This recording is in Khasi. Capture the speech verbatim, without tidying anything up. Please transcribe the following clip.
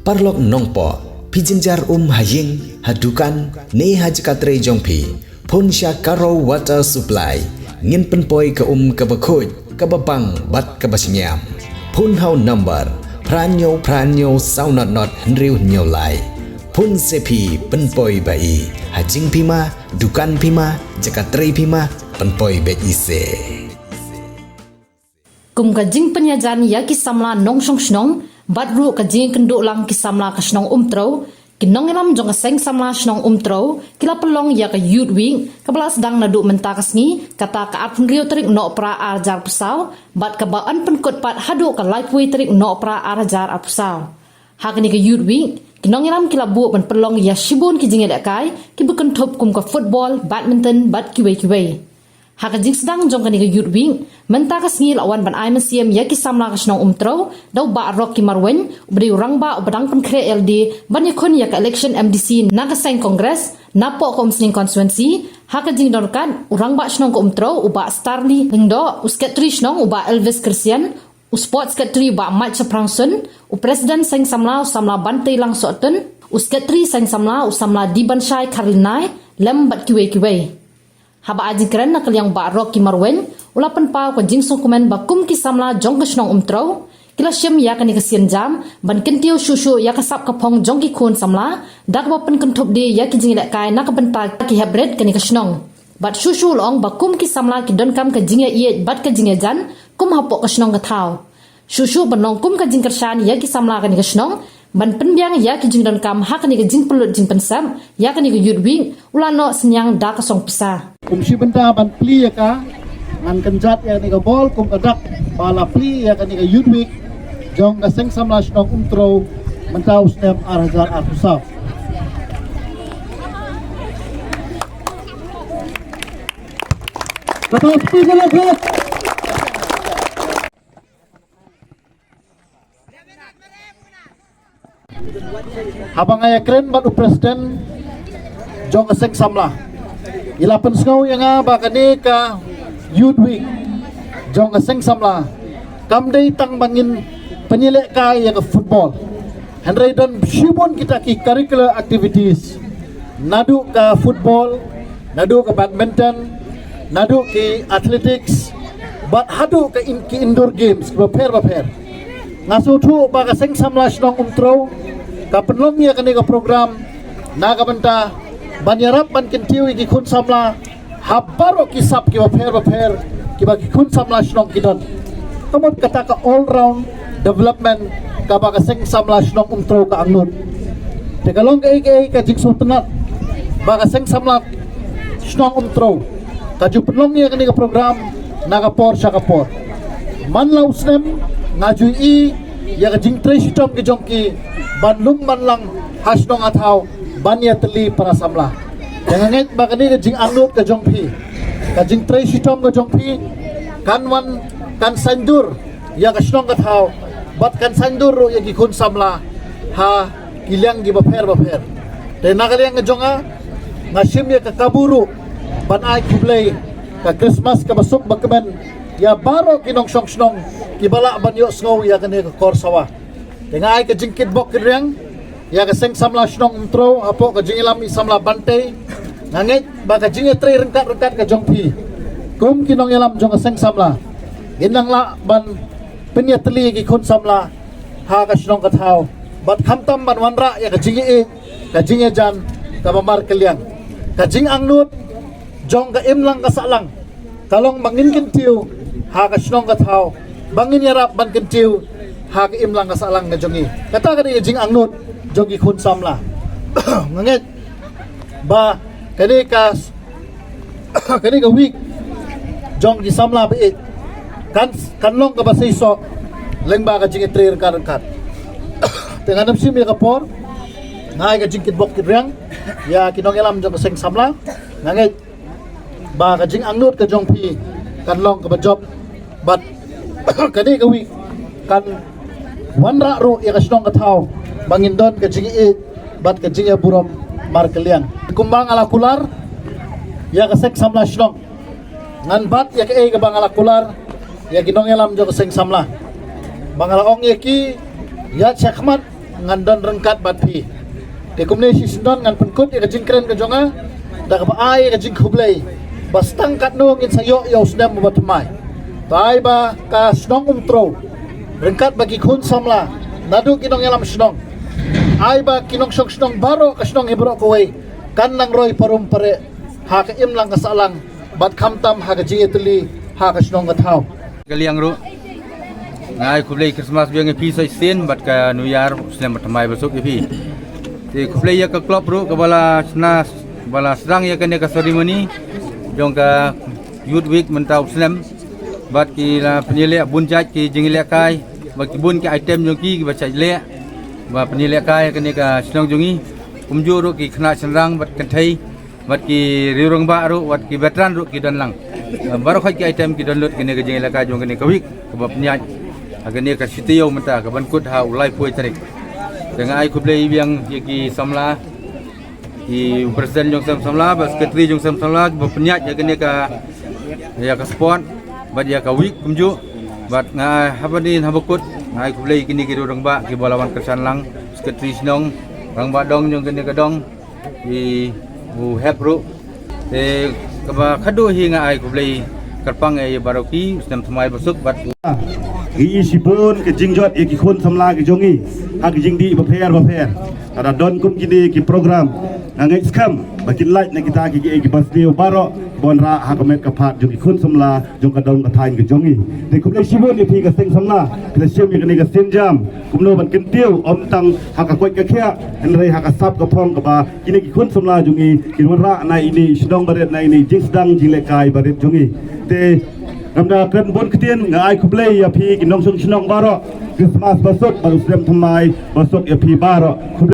Paralok nongpoh, phi jynjar um ha ïing, ha dukan, ne ha jaka trei jong phi, phone sha Karo Water Supply. Ngin pynpoi ka um kaba khuid, kaba bang bad kaba shngiam. Phone ha u number phra hynñiew phra hynñiew saw not not hynriew hynñiew lai. Phone se phi, pynpoi ba i. Ha jingphi ma, dukan phi ma, jaka trei phi ma, pynpoi beit i se. Kum ka jingpynïajan ïa ki samla nongshong shnong bad ruh ka jingïakynduh lang ki samla ka shnong Umtrew, ki nongïalam jong ka seng samla shnong Umtrew ki la pynlong ïa ka Youth Week kaba la sdang naduh mynta ka sngi, kata ka arphew hynriew tarik Nohprah ar hajar arphew saw bad kaba yn pynkut pat haduh ka laiphew tarik Nohprah ar hajar arphew saw. Ha kane ka Youth Week, ki nongïalam ki la buh ban pynlong ïa shibun ki jingïalehkai kiba kynthup kum ka football, badminton bad kiwei kiwei. Ha ka jingsdang jong kane ka Youth Week, mynta ka sngi la wan ban ai mynsiem ïa ki samla ka shnong Umtrew da u Bah Rocky Marwein, uba dei u rangbah uba dang pynkhreh ïalade ban ïakhun ïa ka election M D C na ka seng Congress napoh ka Umsning constituency. Ha ka jingdon ryngkat, u rangbah shnong ka Umtrew u Bah Starly Lyngdoh, u secretary shnong u Bah Elvis Christian, u sports secretary u Bah Mike Shaphrangsun, u president seng samla u samla Banteilang Sohtun, u secretary seng samla u samla Dibanshai Kharlinai, lem bad kiwei kiwei. Haba ai jingkren na ka liang u Bah Rocky Marwein u la pynpaw ka jingsngewkmen ba kum ki samla jong ka shnong Umtrew ki la shim ïa kane ka sienjam ban kyntiew shuh shuh ïa ka sap ka phong jong ki khun samla da kaba pynkynthup de ïa ki jingïalehkai na ka bynta ki hep rit kane ka shnong. Bad shuh shuh u la ong ba kum ki samla ki donkam ka jingïaieit bad ka jingïajan kum hapoh ka shnong ka thaw. Shuh shuh ban long kum ka jingkyrshan ïa ki samla kane ka shnong ban pynbiang ïa ki jingdonkam ha kane ka jingpynlut jingpynsep ïa kane ka Youth Week, u la noh synñiang da ka song pisa. Kum shi bynta ban plie ïa ka, ngan kynjat ïa kane ka bol kum ka dak ba la plie ïa kane ka Youth Week jong ka seng samla shnong Umtrew mynta u snem ar hajar arphew saw. Kata speaker la khat. Haba nga ïakren bad u president jong ka seng samla, i la pynsngew ïa nga ba kane ka Youth Week jong ka seng samla kam dei tang ba ngin pynïalehkai ïa ka football, hynrei don shibun kita ki curricular activities, naduh ka football, naduh ka badminton, naduh ki athletics, bad haduh ka in, ki indoor games kiba pher ba pher. Nga sngewthuh ba ka seng samla shnong Umtrew ka pynlong ïa kane ka program na ka bynta ban ïarap ban kyntiew ïa ki khun samla ha baroh ki sap kiba pher ba pher kiba ki khun samla shnong ki don. Ka mut kata ka all round development kaba ka seng samla shnong Umtrew ka angnud. Te ka long kaei kaei ka jingsngewtynnat ba ka seng samla shnong Umtrew ka ju pynlong ïa kane ka program na ka por sha ka por. Man la u snem nga ju i ïa ka jingtrei shitom ka jong ki ban lum ban lang ha shnong ha thaw ban ïatylli para samla. Te nga ngeit ba kane ka jingangnud ka jong phi, ka jingtrei shitom ka jong phi kan wan, kan saiñdur ïa ka shnong ka thaw bad kan saiñdur ruh ïa ki khun samla ha ki liang kiba pher ba pher. Te na ka liang ka jong nga, nga shim ïa ka kabu ruh ban ai khublei ka Christmas kaba suk ba kmen ïa baroh ki nongshong shnong kiba lah ban ïohsngew ïa kane ka kor sawa. Te nga ai ka jingkitbok kitriang ïa ka seng samla shnong Umtrew hapoh ka jingïalam i samla Bantei. Nga ngeit ba ka jingïatrei ryngkat ryngkat ka jong phi kum ki nongïalam jong ka seng samla, ngin nang lah ban pynïatylli ki khun samla ha ka shnong ka thaw bad khamtam ban wanrah ïa ka jingïaieit, ka jingïajan kaba markylliang. Ka jingangnud jong ka imlang ka sahlang ka long ba ngin kyntiew ha ka shnong ka thaw, ba ngin ïarap ban kyntiew ha ka imlang ka sahlang ka jong ngi. Kata ka dei ka jingangnud jong ki khun samla. Nga ngeit ba kane ka kane ka week jong ki samla ba ïeit kan, kan long kaba seisoh lyngba ka jingïatrei ryngkat ryngkat. Te ngan ym shim ïa ka por, nga ai ka jingkitbok kitriang ïa ki nongïalam jong ka seng samla. Nga ngeit ba ka jingangnud ka jong phi kan long kaba jop bad kane ka week kan wanrah ruh ïa ka shnong ka thaw ba ngin don ka jingïaieit bad ka jingïaburom markylliang. Kumba nga la kular ïa ka seng samla shnong, ngan bat ïa kaei kaba nga la kular ïa ki nongïalam jong ka seng samla, ba nga la ong ïa ki ïaid shakhmat ngan don ryngkat bad phi. Te kumne shi sngewdon ngan pynkut ïa ka jingkren ka jong nga da kaba ai ïa ka jingkhublei ba tang katno ngin sa ïoh ïa u snem uba thymmai. Te ai ba ka shnong Umtrew ryngkat bad ki khun samla naduh ki nongïalam shnong, ai ba ki nongshong shnong baroh ka shnong hi baroh kawei kan nang roi parum pareh ha ka imlang ka sahlang bad khamtam ha ka jingïatylli ha ka shnong ka thaw. Ka liang ruh nga ai khublei Christmas biang ïa phi sa shisien bad ka New Year u snem ba thymmai ba suk ïa phi. Te khublei ïa ka club ruh kaba la sna, ba la sdang ïa kane ka ceremony jong ka Youth Week mynta u snem bad ki la pynïaleh bun jait ki jingïalehkai bad ki bun ki item jong ki kiba shait leh ba pynïalehkai ïa kane ka shnong jong ngi. Kumjuh ruh ki khynnah shynrang bad kynthei bad ki riew rangbah ruh bad ki veteran ruh ki don lang. Baroh khoit ki item ki don lut kane ka jingïalehkai jong kane ka week kaba pynïaid ha kane ka shi taïew mynta kaban kut ha u laiphew tarik. Te nga ai khublei biang ïa ki samla, ki president jong sem samla bad secretary jong sem samla ba pynïaid ïa kane ka, ïa ka sport bad ïa ka week kumjuh. Bad nga haba dien haba kut nga ai khublei kine ki riew rangbah kiba la wan kyrshan lang, secretary shnong, rangbah dong jong kane ka dong, ki u hep ruh. Te kaba khadduh hi nga ai khublei kyrpang ïa baroh ki u snem thymmai ba suk bad u Ngi ïohi shibun ka jingjot ïa ki khun samla ki jong ngi ha ki jingdih bapher bapher. Lada don kum kine ki program nga ngeit skhem ba kin lait na kita ki, ki, kiba sniew baroh ban rah ha ka met ka phad jong ki khun samla jong ka dong ka thaiñ ka jong ngi. Te khublei shibun ïa phi ka seng samla, phi la shim ïa kane ka sienjam kumno ban kyntiew ym tang ha ka koit ka khiah hynrei ha ka sap ka phong kaba kine ki khun samla jong ngi kin wanrah na ine i shnong barit, na ine i jingsdang jinglehkai barit jong ngi. Te ngam da kren bun ktien, nga ai khublei ïa phi ki nongshong shnong baroh. Christmas ba suk bad u snem thymmai ba suk ïa phi baroh. Khublei.